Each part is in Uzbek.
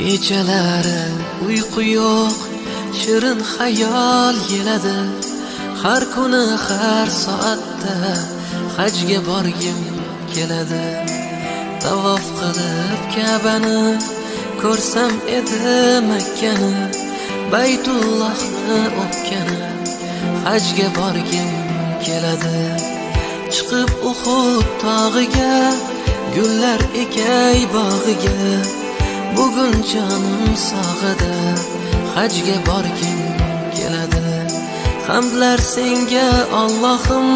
Kechalari uyqu yo'q, shirin xayol yeladi. Har kuni har soatda hajga borgim keladi. Tavof qilib Ka'bani ko'rsam edi Makkani, Baytullohni o'pgani hajga borgim keladi. Chiqib Uhud tog'iga, gullar ekay bog'iga, bugun jonim sog'ida hajga borgim keladi. Hamdlar senga Allohim,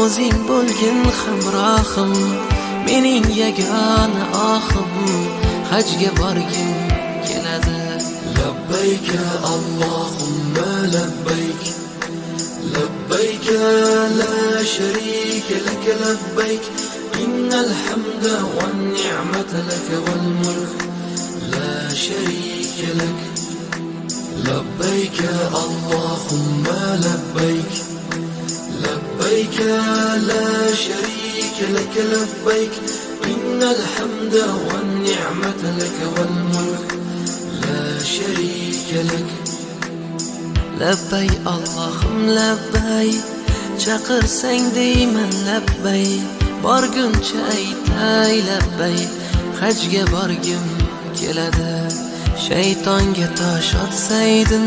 o'zing bo'lgin hamrohim, mening yagona ohim hajga borgim keladi. Labbayk Allohumma labbayk, labbayk la sharika lak labbayk, innal hamda wan ni'mata lak wal mulk la sharika lak. Labbayk Allohumma labbayk, labbayk la sharika lak labbayk, innal hamda wan ni'mata lak wal mulk la sharika lak. Labbay Allohim labbay, chaqirsang deyman labbay, borguncha aytay labbay, hajga borgim keladi. Shaytonga tosh otsaydim,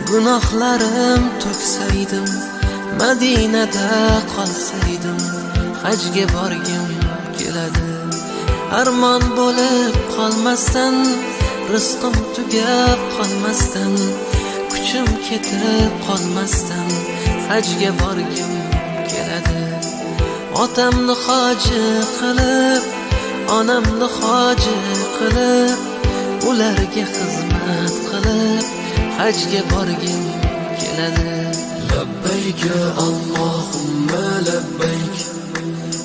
gunohlarim to'ksaydim, Madinada qolsaydim, hajga borgim keladi. Armon bo'lib qolmasdan, rizqim tugab qolmasdan, kuchim ketib qolmasdan hajga borgim keladi. Otamni hoji qilib, onamni hoji qilib, ularga xizmat qilib hajga borgim keladi. Labbayk Allohumma labbayk.